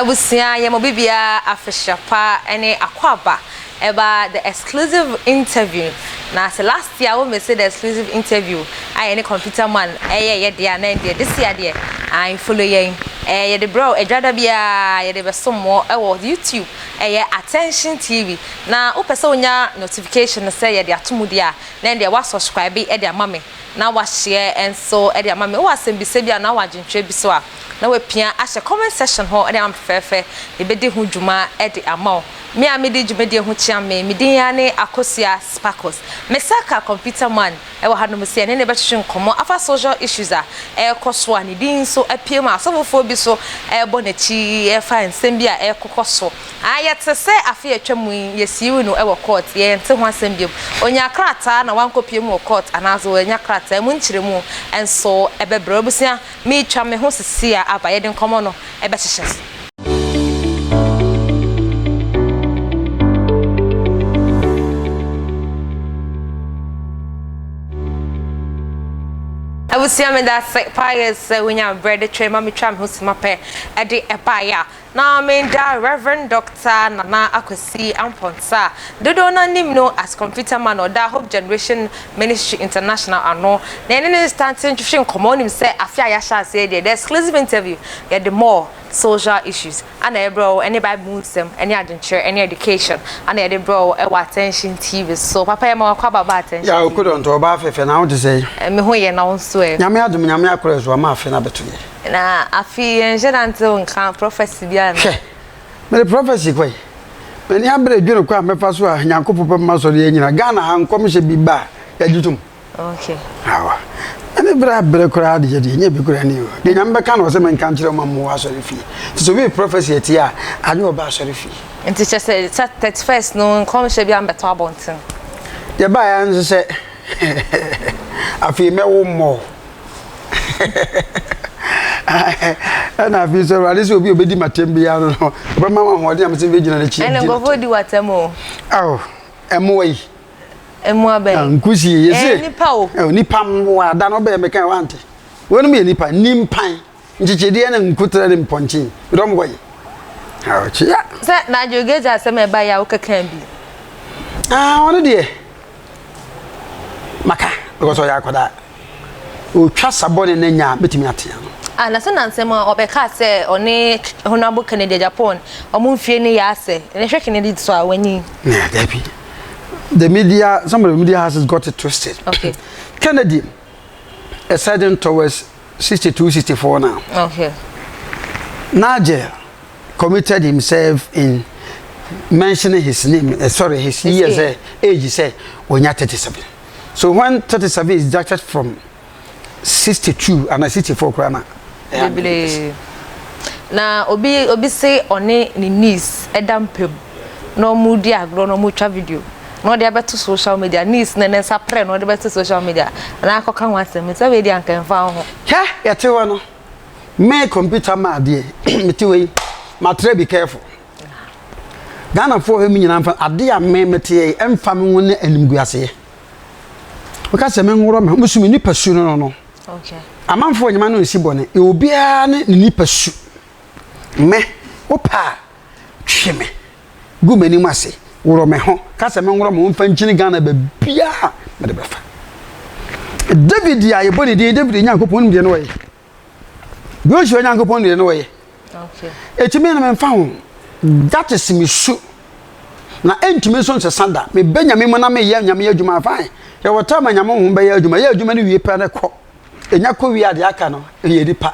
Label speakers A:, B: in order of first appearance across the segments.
A: Abusua yɛ mo bibia afehyia pa ne akwaaba ɛba the exclusive interview na sɛ last year wo mese the exclusive interview a yɛne computer man ɛyɛ yɛ deɛ a na ɛndeɛ this year deɛ ae follow yɛn ɛɛ yɛde brɛ wo adwada biara yɛde bɛsom mo ɛwɔ YouTube ɛyɛ attention TV na wopɛ sɛ wonya notification sɛ yɛde ato mu deɛ a na ɛndeɛ wa subscribe ɛde ama me na w'ahyɛ nso de ama me. Wowɔ asɛmbisa bi anaa wowɔ adwentwerɛ bi so a, na w'apia ahyɛ comment section hɔ de ama me fɛfɛɛfɛ. Yɛbɛdi ho dwuma de ama wo. Me a medi dwumadie ho kyea me, me din ara ne Akosua Sparkles. Me sa ka computer man wɔ hanom sɛ yɛne no bɛtwetwe nkɔmmɔ afa social issues a ɛrekɔ so a ne din nso apue mu a asɔfofoɔ bi so rebɔ n'akyi ɛfa nsɛm bi a ɛrekokɔ so. Ah, yɛte sɛ afe a atwa mu yi, yɛsiiw no wɔ court, yɛnte ho asɛm biom. Onyaa krataa na wankɔpue mu wɔ court anaasɛ wannya krataa, emu nkyerɛmu nso bɛbrɛ. Abusua, meretwa me ho sisi a aba, yɛde nkɔmmɔ no bɛhyehyɛ so. Abusua, meda ase paa yɛ sɛ wonya berɛ de twɛn ma metwa me ho sima pɛ de baeɛ a. Na meda Rev. Dɔkta Nana Akwasi Amponsah a dodoɔ no ara nim no as Computer Man a ɔda Hope Generation Ministry International ano na yɛne no restante ntwetwe nkɔmmɔ. Wonim sɛ afe a yɛahyɛ aseɛ yi deɛ, the exclusive interview, yɛde more social issues ana ɛbrɛ wo, ɛne Bible mu nsɛm, ɛne adwenkyerɛ, ɛne education ana yɛde brɛ wo ɛwɔ Attention TV so. Papa yɛma wakɔ aba ba Attention
B: Ya
A: TV.
B: okodɔntɔ ɔbaa fɛfɛ na wo te sɛn?
A: Me ho yɛ na wo nso ɛ?
B: Nyame adom Nyame akora so ama afe no abɛto yɛ.
A: Na afei yɛnhyɛ da nte wo nka prophecy biara no.
B: Hwɛ, mede prophecy kɔe. M'ani abere dwene kwan a mɛfa so a Nyankopɔn bɛma m'asɔre anyina. Ghana ha nkɔmhyɛ bi ba a, yɛgye tom.
A: Okay.
B: Awa. M'ani bere abere koraa deɛ deɛ, nyɛ bi koraa ni o. Deɛ Nyame bɛka na ɔsɛ menka nkyerɛ wo ma mowɔ asɔre fie. Nti sɛ obi prophecy atie a, agye ɔba asɔre fie.
A: Nti kyerɛ sɛ 31st no nkɔmhyɛ bi ambɛtɔ abɔnten.
B: Deɛ ɛbaeɛ ara nso sɛ afei mɛwo more. Ɛna afei nso Awurade sɛ obi a obedi m'atɛm biara no no, ɔbɛma me ahoɔden a mese mebɛgyina n'akyi
A: Ɛna
B: adi
A: nkurɔfoɔ di w'atɛm o.
B: Ao, mmoa yi.
A: Mmoa bɛn?
B: Ah, nkusie, yɛse.
A: Ɛɛ, nipa o.
B: Eh, nipa mmoa, da no wobɛyɛ meka ɛ, wante. Weinom yɛ nipa, nimpan, nkyekyedeɛ ne nkoterɛ ne mpɔnkye. Mede wɔn kɔ yi. Ao, kyea.
A: Sɛ Nigel Gage asɛm a ɛbaeɛ a wokɛkaa bi.
B: Ah, ɔno deɛ, maka, because ɔyɛ akwadaa. Otwa sa bɔne na nya a, mɛtumi atea no.
A: Ah, na sɛ nansa mu a ɔbɛkaa sɛ ɔne Honourable Kennedy Agyapong ɔmo mfie no yɛ asɛ, na hwɛ Kennedy so a wanyin.
B: Nah, dabi. The media, some of the media houses got it twisted.
A: Okay.
B: Kennedy is heading towards 62, 64 now.
A: Okay.
B: Nigel committed himself in mentioning his name, sorry, his, his years, age, age say, onya 37. So when 37 is deducted from 62 anaa 64 koraa na ɛyɛ
A: Bebree. Na obi obi se ɔne ne niece ɛda mpa mu na ɔmo di agorɔ na ɔmo twa video na ɔde abɛto social media niece no ne nsa prɛ na ɔde bɛto social media na akɔka ho asɛm nti sɛ wei deɛ anka ɛmfa wo ho.
B: Hwɛ yɛte hɔ no me computer ma adeɛ mete hɔ yi matra be careful. Ghanafoɔ hwɛ me nyinaa mfa adeɛ a me meteɛ yi ɛmfa me ho ne animguaseɛ. Woka sɛ menworɔ me ho mesu me nipa su no no no. Amanfoɔ nyima no nsi bɔne. Yɛ obiara ne ne nipa su. Me wopɛ a twe me gu m'anim ase worɔ me ho ka sɛ menworɔ me ho mfa nkyini Ghana baabiara mede bɛfa. David a yɛbɔ ne din David Nyankopɔn nim deɛ no ɔyɛ. Joshua Nyankopɔn deɛ na ɔyɛ. Ɛtumi na memfa ho. That is me su. Na ɛntumi nso nsesa da. Mebɛ Nyame mu na meyɛ Nyame adwuma fine. Yɛwɔ time a Nyame honhom bɛyɛ adwuma. Yɛ adwuma no wie pɛ na kɔ. Ɛnya kɔ wie a deɛ aka no ɛyɛ nipa.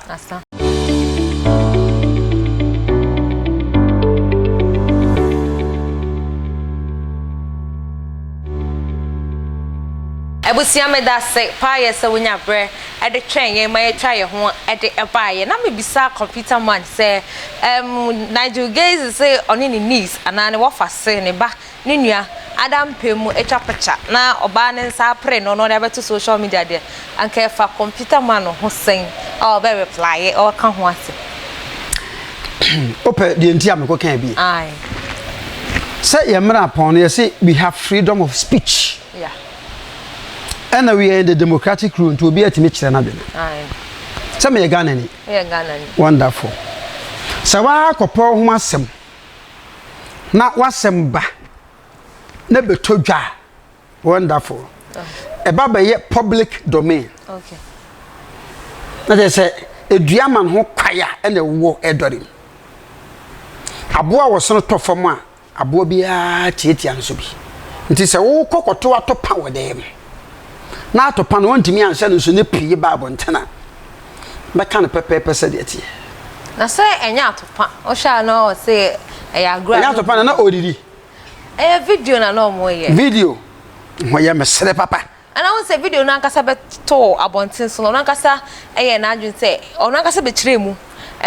A: Abusua medase paa yɛ sɛ wonya berɛ de twɛn yɛn ma yɛtwaa yɛn ho de baeɛ. Na mebisa computer man sɛ, um, Nigel Gaze se ɔne ne niece anaa ne wɔfa se ne ba ne nua ada mpɛ mu atwa picture na ɔbaa ne nsa apere no na ɔde abɛto social media deɛ, anka ɛfa computer man ho sɛn a ɔbɛ replye ɔka ho asɛm.
B: Wopɛ deɛ nti a mekɔkaa bi?
A: Aye.
B: Sɛ yɛn mmara pɔn no yɛse we have freedom of speech.
A: Yeah.
B: Ɛna we are in the democratic rule nti obiara tumi kyerɛ n'adwene. Sɛ meyɛ Ghanani.
A: Woyɛ Ghanani.
B: Wonderful. Sɛ woakɔpɛ wo ho asɛm na w'asɛm ba na bɛtɔ dwa a, wonderful. Ɛba bɛyɛ public domain.
A: Okay.
B: Na kyerɛ sɛ edua ma ne ho kwae a ɛna ɛwɔ ɛdɔre mu. Aboa a wɔsono tɔ fam a Aboa biara tiatia no so bi. Nti sɛ wokɔ kɔto atopa wɔ dan mu, na atopa no woantumi anhyɛ no nso ne pue ba abɔnten a, bɛka no pɛpɛɛpɛ sɛdeɛ ɛteɛ.
A: Na sɛ ɛnyɛ atopa, wohwɛ a na ɔse ɛyɛ agorɔ a.
B: Ɛnyɛ atopa na na ɔredidi.
A: Ɛyɛ video na na wɔyɛ.
B: Video ho yɛ me sere papa.
A: Ɛna wohu sɛ video no ankasa bɛtoo abɔnten so no, ɔno ankasa yɛɛ n'adwene sɛ ɔno ankasa bɛkyerɛɛ mu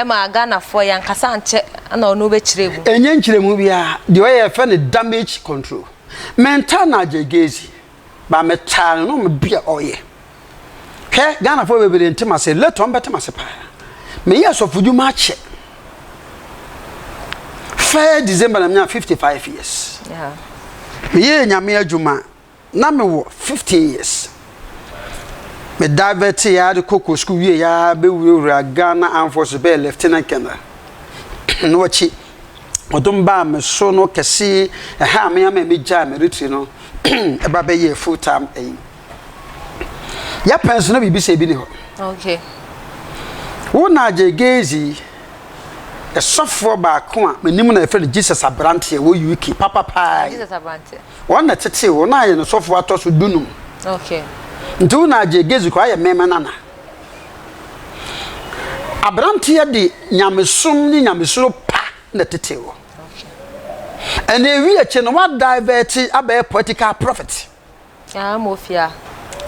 A: ma Ghanafoɔ, yɛankasa ankyɛ na ɔno bɛkyerɛɛ mu.
B: Ɛnyɛ nkyerɛmu biara, deɛ ɔyɛ yɛfrɛ no damage control. Mentaa Nigel Gaisie, but metaa no na ɔmo bi a ɔyɛ. Hwɛ, Ghanafoɔ bebree nte m'ase, later ɔmo bɛte m'ase paa. Meyɛ asɔfodwuma akyɛ. First December na menya 55 years.
A: Yeah.
B: Meyɛɛ Nyame adwuma Na me wɔ 15 years. Me divert ara de kɔ kɔ sukuu wie ara bɛ wurawura Ghana Armed Forces bɛyɛ Lieutenant Colonel. No akyi, ɔdom baa me so no kɛse ɛha me ama me gyaa military no ɛba bɛyɛ full time ɛyi. Yɛ pɛn so na biribi sɛ ebi ni hɔ.
A: Okay.
B: Wo na agye gezi ɛsɔfoɔ baako a menim na yɛfrɛ no Jesus Abranteɛ wɔ UK papapaa.
A: Jesus Abranteɛ.
B: Wɔn na ɛtetee wo na ayɛ no sɔfo atɔ so dunum.
A: Okay.
B: Nti wo na agye Gezi kɔ ayɛ mɛmɛ nana. Abranteɛ de nyamesom ne nyamesuro pa na ɛtetee wo.
A: Okay.
B: Ɛna ewi akyi no wa divert abɛyɛ political prophet.
A: Ah, ɔmo fia.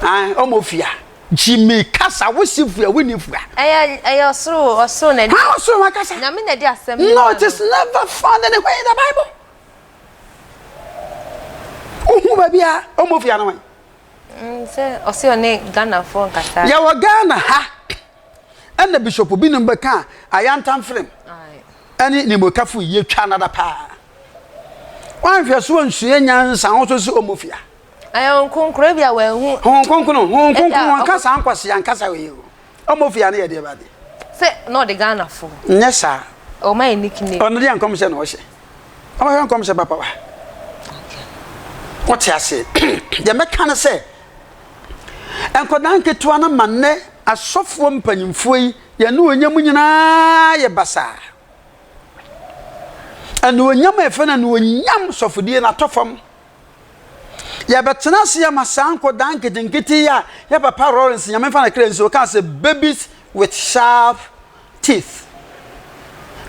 B: Ah, ɔmo fia. Jimmy kasa wo si fua wo ni fua.
A: Ɛyɛ ɛyɛ ɔsoro ɔsoro na ɛdi.
B: Ha ɔsoro wa kasa.
A: Nyame na ɛdi asɛm.
B: No, it is never found anywhere in the Bible. Wohu baabi a ɔmmɔ fie ano ɛ?
A: Mm, sɛ ɔse ɔne Ghanafoɔ nkasa.
B: Yɛwɔ Ghana ha ɛna bishop binom bɛka ayantamfrem ɛne nimokafo yɛtwa nada paa. Wanhwɛ so ansua nyansa ho so sɛ ɔmmɔ fie a.
A: Ɛyɛ Honhom Kronkron ebi a wanhu.
B: Honhom Kronkron, Honhom Kronkron wɔnka saa nkwasea nkasa wei o. Ɔmo fie ano yɛ deɛ ba deɛ.
A: Sɛ na ɔde Ghana fo.
B: Nyɛ saa.
A: Ɔma yɛ nickname.
B: Ɔno deɛ nkɔmhyɛ na ɔhyɛ. Ɔmo hwɛ nkɔmhyɛ papa wa. Wote aseɛ. Deɛ mɛka ne sɛ, nkwadaa nketewa no ma nnɛ asɔfoɔ mpanyinfoɔ yi yɛn anuonyam nyinaa yɛ basaa. Anuonyam a yɛfrɛ no anuonyam sɔfodie no atɔ fam. Yɛbɛtena ase ama saa nkɔdaa nketenkete yi a yɛ papa Lawrence Nyame mfa ne kra nsi ɔkaa sɛ babies with sharp teeth.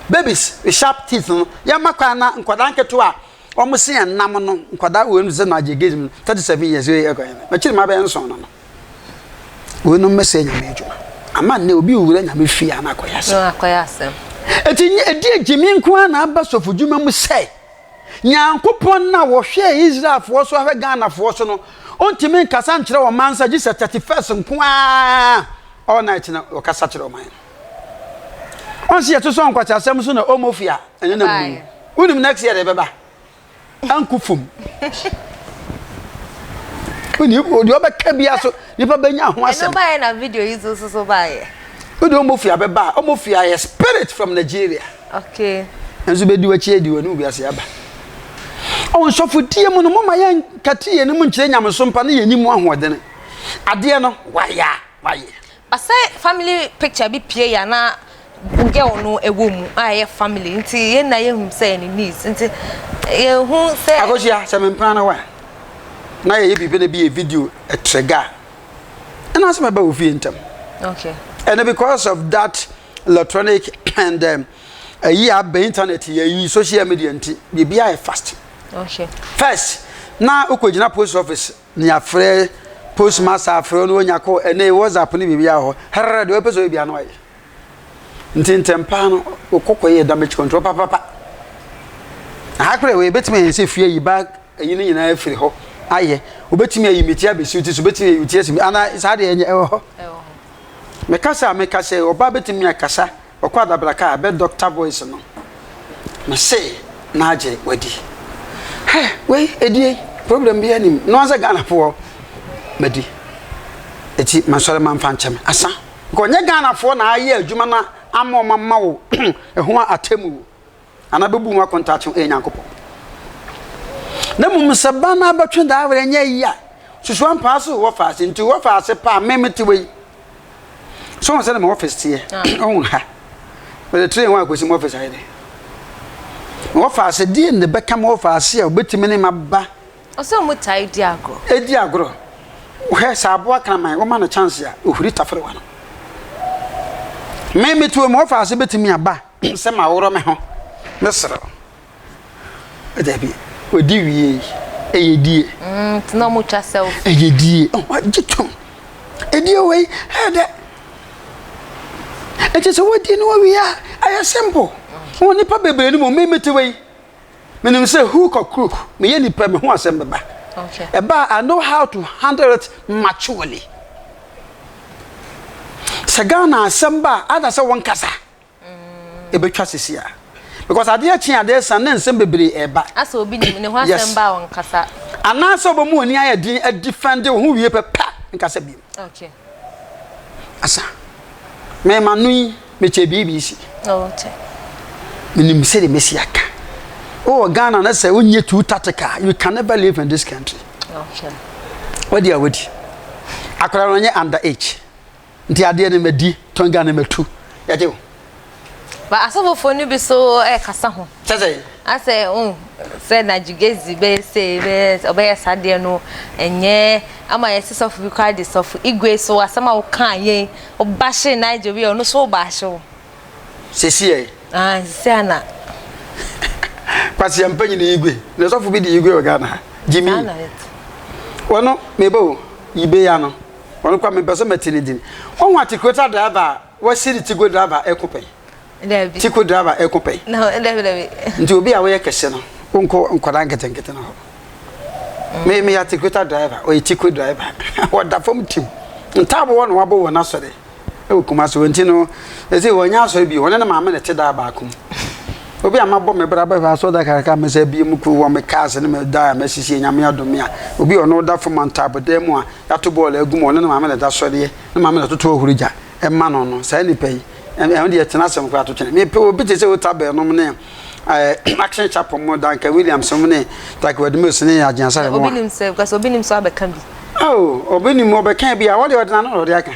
B: Babies with sharp teeth no yɛma kwan na nkɔdaa nketewa a wɔn se yɛn nam no nkɔdaa wei no sɛ na agye gezi mu 37 years wei ɛkɔ yɛn m'akyiri ma bɛyɛ nson no no wei no mmɛsɛ Nyame adwuma ama nnɛ obi wura Nyame fie a na akɔyɛ asɛm.
A: Akɔyɛ asɛm.
B: Eti ɛdi agyimi nko ara na aba sɔfo dwuma mu sɛ Nyankopɔn no a ɔhwɛɛ Israelfoɔ so ahwɛ Ghanafoɔ so no, ɔntumi nkasa nkyerɛ ɔman sɛ gye sɛ 31st nko ara all night na ɔkasa kyerɛ ɔman no. Ɔn sɛ yɛto sɛ nkwakyasɛm so na ɔmɔfi a ɛne na mu. Wonim next year de ɛbɛba. Anku fam. Woni deɛ ɔbɛka bia so nipa bɛnya ho asɛm.
A: Ɛno baeɛ na video yi so so baeɛ.
B: Wode ɔmɔfi abɛba a ɔmɔfi ayɛ spirit from Nigeria.
A: Okay.
B: Nso bɛdi w'akyi adi w'anim wiase aba. Ɔwɔ nsɔfodie mu no moma yɛn nkate yɛn anim nkyerɛ nyamesom pa ne yɛn anim ahoɔdene. Adeɛ no wayɛ a wayɛ.
A: But sɛ family picture bi pie yɛ na girl no ɛwɔ mu a ɛyɛ family nti yɛn na yɛhu sɛ yɛ ne niece nti yɛhu sɛ.
B: Akosua sɛ mempena no hɔ a na yɛyɛ biribi na bi yɛ video ɛtrɛga a ɛna sɛ mɛba wɔ fie ntɛm.
A: Okay.
B: And because of that electronic and um, ayi aba internet yɛ yi social media nti biribi ayɛ fast.
A: Okay.
B: First na wokɔgyina post office ne afrɛ postmaster afrɛ no onya kɔ ɛnɛ whatsapp ne biribi ahɔ hɛrɛ deɛ ɔpɛ sɛ ɔyɛ bia no ayɛ nti ntɛm paa no wokɔkɔ yɛ damage control papapa aha koraa wei ebɛtumi ayɛ sɛ fie yi ba ayi no nyinaa afiri hɔ ayɛ wobɛtumi ayi meti abɛsi wo ti so wobɛtumi ayi wo ti asi ana saa deɛ ɛnyɛ ɛwɔ hɔ Mekasa a meka sɛ ɔbaa bɛtumi akasa ɔkɔ adabraka a bɛ doctor voice no mese na agye wadi hɛ wei ɛdie problem biaa nim no ansɛ Ghana foɔ madi ɛti masɔre mamfa nkyɛ me asa nka ɔnyɛ Ghana foɔ na ayɛ adwuma na. ama ɔma ma wo ɛho atemmu anaa bɛbu ho akontakye ɛyɛ Nyankopɔn. Na mmom sɛ ba no abɛtwe daa werɛ nyɛ yi a, susu ampaa so wɔ faase nti wɔ faase paa me mete wei. So wɔn sɛ na ma office teɛ ɔho ha. Mede train ho akɔsi mo office ayɛ dɛ. Wɔ faase deɛ ne bɛka ma wɔ faase a obɛtumi ne ma ba.
A: Ɔsɛ ɔmo taa di agorɔ.
B: Edi agorɔ. Hwɛ sɛ aboa kraman woma no chance a ohuri taferewa no. Me mete wɔ mu wɔ faase bɛtumi aba. Sɛ maworɔ me ho meserew. Dabi, odi wie yi, ɛyɛ die.
A: Nti na ɔmo twa selfie.
B: Ɛyɛ die. Ɔgye tom. Ɛdie wei, ɛyɛ dɛ. Nti sɛ wodi no wawie a, ɛyɛ simple. Wɔn nipa bebree no mu, me mete wei. Menim sɛ hook or crook, meyɛ nipa, me ho asɛm bɛba. Ɛba a, I know how to handle it maturely. Sɛ Ghana asɛm ba a, ada sɛ wɔnkasa. Ebetwa sisi a. Because adeɛ kye adeɛ sa na nsɛm bebree ɛba.
A: Asɛ obi nim ne ho asɛm ba a ɔnkasa.
B: Anaasɛ ɔbɛmu w'ani ayɛ den adifɛnde wo ho wie pɛ pa nkasa bio.
A: Okay.
B: Asa. Me ma no yi mekyɛ BBC.
A: Oh, okay.
B: Menim sɛdeɛ mɛsi aka. Wowɔ Ghana na sɛ wonyɛ too tactical, you can never live in this country.
A: Okay.
B: Wadi a wadi. Akwadaa no ɔnyɛ under age. Nti adeɛ no madi, tɔn Ghana matu. Yɛgye wo.
A: Ba asɔfofoɔ no bi so ɛkasa ho.
B: Sɛ sɛ.
A: Asɛ oh sɛ Najigezi bɛyɛ sei bɛyɛ ɔbɛyɛ saa deɛ no ɛnyɛ ama yɛsi sɔfo bi koraa de sɔfo Igwe so asɛm a wokaa yɛn woba hye Niger bi ɔno so woba ahye wo.
B: Sɛsi ɛ.
A: Ah sisi ana.
B: Kwasi ampa nyina Igwe na sɔfo bi de Igwe wɔ Ghana ha. Jimmy. Wɔno meba o Ibe ya no. Ɔno kwa mepɛ sɛ mɛte ne din. Wohu atikuleta driver a wasi ne tigo driver ɛko pɛn?
A: Dabi.
B: Tigo driver ɛko pɛn?
A: No, dabi dabi.
B: Nti obi a woyɛ kɛse no, wonkɔ nkwadaa nketenkete no hɔ. Mm. Me meyɛ atikuleta driver, ɔyɛ tigo driver. Wɔda fam tim. Ntaabo wɔ na wabɔ wɔ n'asɔre ɛwɔ Kumasi hɔ nti no, ɛsɛ wɔnyɛ asɔre bio, ɔne ne maame na ɛte daa baako mu. Obi a mabɔ me bra bɛhwɛ asɔre da kakra me sɛ bie mu kuo wɔ me cars ne me dan a masisi nyame adom me a obi a ɔno da fam ntaabodan mu a yɛato bɔɔl agu mu ɔne ne maame na ɛda sɔreɛ ne maame na ɛtoto ahuru gya ɛma no no saa nipa yi ɛho deɛ tena asɛm koraa to twene mepɛ obi te sɛ Otabel nom ne ɛɛ Action Chapel mo Duncan Williams nom ne Takewa Mills ne Agyeasare
A: mo a obi nim sɛ because obi nim sɛ ɔbɛka bi
B: oh obi nim ɔbɛka bi a wɔde ɔde n'ano na ɔde aka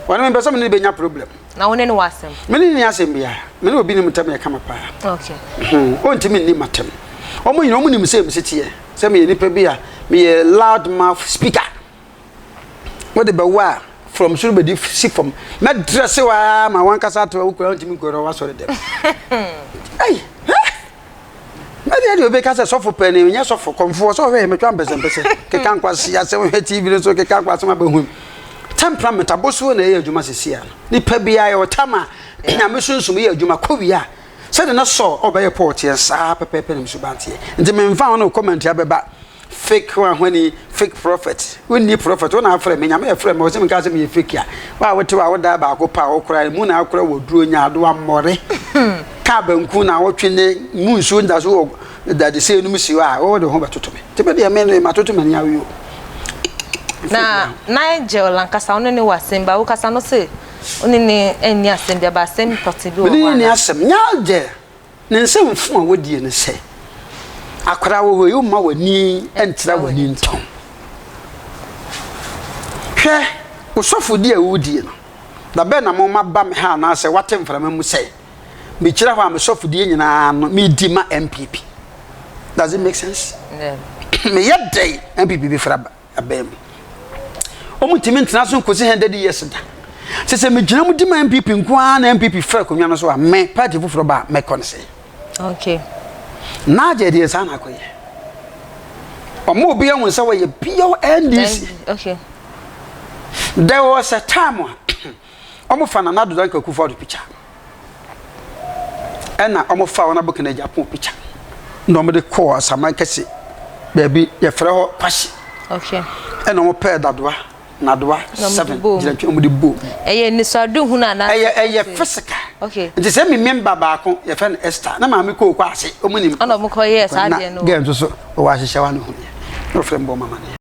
B: Wɔne me mpɛ sɛ me ne no bɛnya problem.
A: Na wo ne no wɔ asɛm?
B: Me ne no nni asɛm biara. Me ne obi nim ntam yɛ kama paa.
A: Okay.
B: Hmm, ɔntumi nni m'atɛm. Wɔn nyinaa wɔn nim sɛ mesi teɛ. Sɛ meyɛ nipa bi a meyɛ loud mouth speaker. Wode bɛwɔ a from soro bɛdi si fam. Mɛdrɛse wo ara ma wankasa ato a wokura wontumi nkɔyɛ w'asɔre dɛm. Ei! Mɛdeɛ deɛ obi ka sɛ sɔfo pɛ ni nyɛ sɔfo kɔmfoɔ sɛ ɔhwɛ yɛ metwa mpɛsɛmpɛsɛ keka nkwasi asɛm hwɛ tv no so keka nkwasɛm abɛhu temperament abosuo na ɛyɛ adwuma sisi a nipa biara yɛ ɔtam a nyame sunsum yɛ adwuma kɔ wie a sɛde na sɔ ɔbɛyɛ Paul teɛ saa pɛpɛɛpɛ na mesu banteɛ nti memfa ho no comment abɛba Fake hwanhwani, fake prophet. Wonni prophet, wo na afrɛ me, Nyame ɛfrɛ me, ɔsɛ menka sɛ meyɛ fake a. Wo a wote hɔ a wodaa baako pɛ a wokora, emu na akora wɔ duro nyaadoa mmɔre. Kaa banku na wotwe ne mu nsuo nda so wɔ dadesɛn no mu si hɔ a, wode ho bɛtoto me. Nti me deɛ me no matoto m'ani awe o.
A: Na Nigel ankasa wo ne ne wɔ asɛm bi a wokasa no se wo ne ne nni asɛm bi aba asɛm pɔtee bi wɔ hɔ
B: anaa? Me ne ne nni asɛm. Nigel Ne nsɛmfo a wodie ne sɛ, Akwadaa wɔ hɔ yi, womma w'ani ntra w'ani ntɔn. Hwɛ, wo sɔfodie a wodie no, da bɛn na moma ba me ha anaasɛ woate mframa mu sɛ mekyerɛ hɔ a me sɔfodie nyinaa no medi ma NPP? Does it make sense? Meyɛ dɛn NPP bɛfiri aba? abɛn mu. Wɔn ntumi ntena so nkosi 100 years da. Sɛ sɛ megyina mu di ma NPP nko ara na NPP fira akonnwa no so a, me party foforɔ ba a mɛkɔ no sɛ.
A: Okay.
B: N'agye deɛ saa na akɔyɛ. Wɔn obi ahu sɛ wɔyɛ pure NDC.
A: Okay.
B: There was a time a wɔn fa Nana Addo Dankwa Akufo-Addo picture. Ɛna wɔfaa wɔn abɔkana Japan pikya na wɔde kɔɔ Asaman kɛse baabi yɛfrɛ hɔ Kwahye.
A: Okay.
B: Ɛna wɔpɛɛ dadoa nadoa seven gyina twɛn wɔde bɔ mu.
A: Ɛyɛ nisuaduhunu anaa?
B: Ɛyɛ ɛyɛ physical.
A: Okay.
B: Nti sɛ mi member baako yɛfrɛ no Esther na maame kɔɔ kɔ ase wɔn nim.
A: Ɛna wɔn kɔ yɛ saa deɛ no.
B: Na girl nso so ɔwɔ ahyehyɛ wa ne ho yɛ na ɔfrɛ mbɔ mama ne yɛ.